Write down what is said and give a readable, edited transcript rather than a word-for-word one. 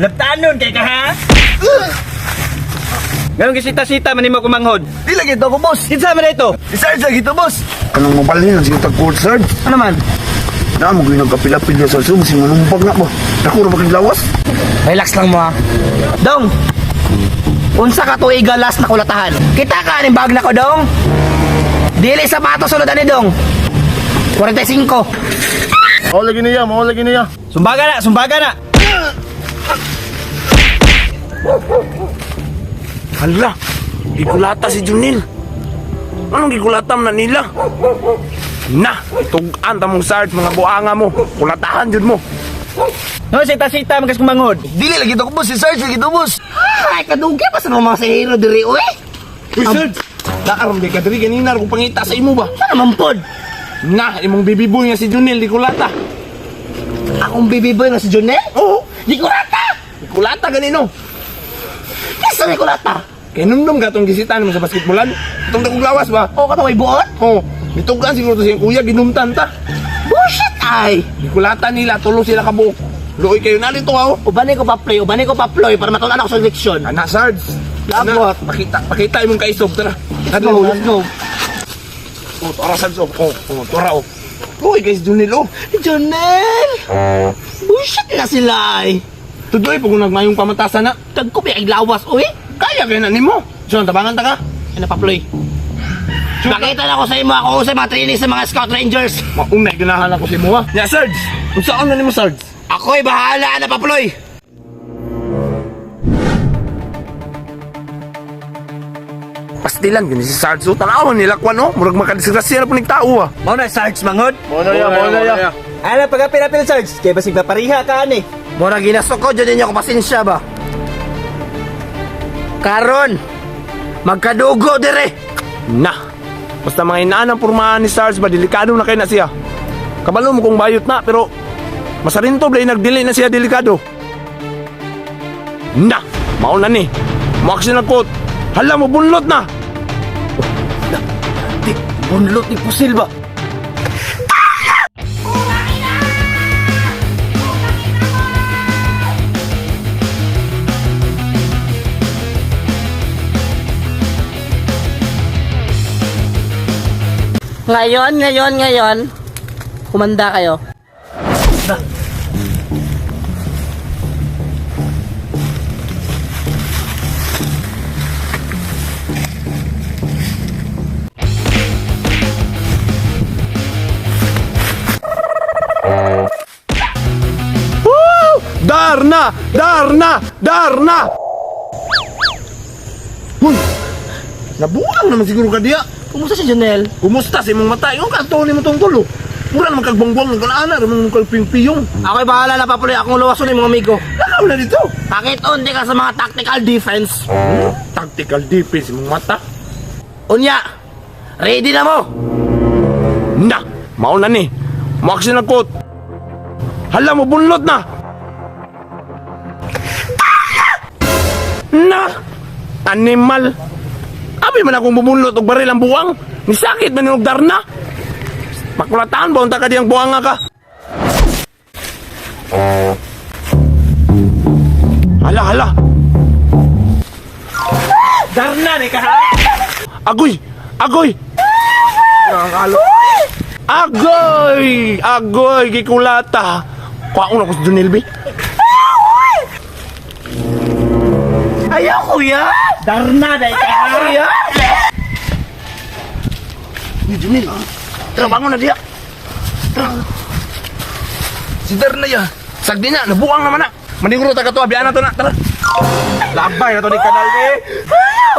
Labtanon kay ka ha? Ngayon gisita-sita man nimo kumanghod. Di lagi ito ko, boss. Kinsa man na ito? Si Sarge lagi ito, boss. Kanang mabalhin ang sige tag court, Sarge. Ano man? Na mo gyud nagkapilapil niya sa sum, sinunumpag na ba. Dako ra ba kay lawas? Relax lang mo ha. Dong! Unsa ka tuiga last na kulatahan? Kita ka aning bag na ko, Dong? Dili sapatos sulod ani, Dong. 45. Mao lagi niya, mao lagi niya. Sumbaga na, sumbaga na. Hala, gikulata si Junil. Anong gikulata man na nila? Na, itugan ta mong Sarge, mga buanga mo. Kulatahan jud mo. No, sita-sita man kas kumanghod. Dili lagi ito ko, boss. Si Sarge lagi ito, boss. Ay, kadugay pa sa mga sahero diri, uy. Uy, Sarge! Nakaroon di ka diri ganina kung pangita sa imo ba? Ano man pod? Na, imong baby boy nga si Junil, gikulata. Akong baby boy nga si Junel? Oo, Di kulata! gikulata ganino. Kasa ni kulata? Kay numdum ka tong gisitan mo sa basketballan. Itong dakong lawas ba? O katong may buot? Oo, nitugan siguro to siyang kuya, ginumtan ta. Bullshit ay! Gikulata nila, tulo sila kabuok. Luoy kayo na dito, oh. Ubanay ko pa play, ubanay ko pa ploy para matunan ako sa leksyon. Ana, Sarge. Labot. Ana, pakita, pakita imong kaisog, tara. Let's go, let's go. Oh, tara, Sarge, oh. Oh, oh, tara, oh. Luoy kay si Junil, oh. Junel! Bullshit na sila ay! Tudoy, pag nagmayong pamatasan na. Tagkupi ay lawas, uy! Kaya kayo na nimo. John, tabangan ta ka. Ano pa, Ploy? Nakita na ako sa imo ako sa mga training sa mga Scout Rangers. Maunay, ganahan ako si mo, ha. Ya, Sarge. Unsaon na nimo, Sarge? Ako'y bahala na, Paploy! Pastilan, gani si Sarge, oh. Tanawan nila, kwan, oh. Murag makadisgrasya na po ning tao, ah. Mao na Sarge manghod. Mao na ya, mao na ya. Ala pagapil-apil Sarge, kay basig mapariha ka ani. Mura ginasok ko, dyan ninyo ko pasensya ba? Karon, magkadugo dire! Na. Basta mga inaan ang pormahan ni Sarge ba, delikado na kayo na siya. Kabalo mo kung bayot na, pero masarinto blay nagdili na siya delikado. Na! Mao na ni. Mo action kot. Hala mo bunlot na. Di, bunlot ni pusil ba? Ngayon, ngayon, ngayon, kumanda kayo. Woo! Darna! Darna! Darna! Huy! Nabuang naman siguro ka diya. Kumusta si Junel? Kumusta sa imong mata? Yung kanto ni mo tong tulo. Mura naman kagbongbuang ng kanana, ramang kalping-piyong. Ako'y bahala na, Paploy. Akong luwason yung mga amigo. Nakaw na dito. Pakit-on di ka sa mga tactical defense. Tactical defense imong mata. Unya, ready na mo! Na, mao na ni. Mo action na kot. Hala mo bunlot na. Na. Animal. Abi man akong bubunlot og baril ang buwang. Nisakit man og darna. Makulataan ba unta ka diyang buwanga ka? Hala, hala. Darna ni ka ha? Agoy! Agoy! Agoy! Agoy! Gikulata! Kuha na ko si Junil, B. Ayaw, kuya! Darna dai ka ha? Kuya! Ni Junil, tara, bangon na diya. Tara. Si Darna ya. Sagdi na, nabuang naman na. Maniguro ta ka to, abiyaan na to na. Tara. Labay na to ni kanal ni. Ayaw!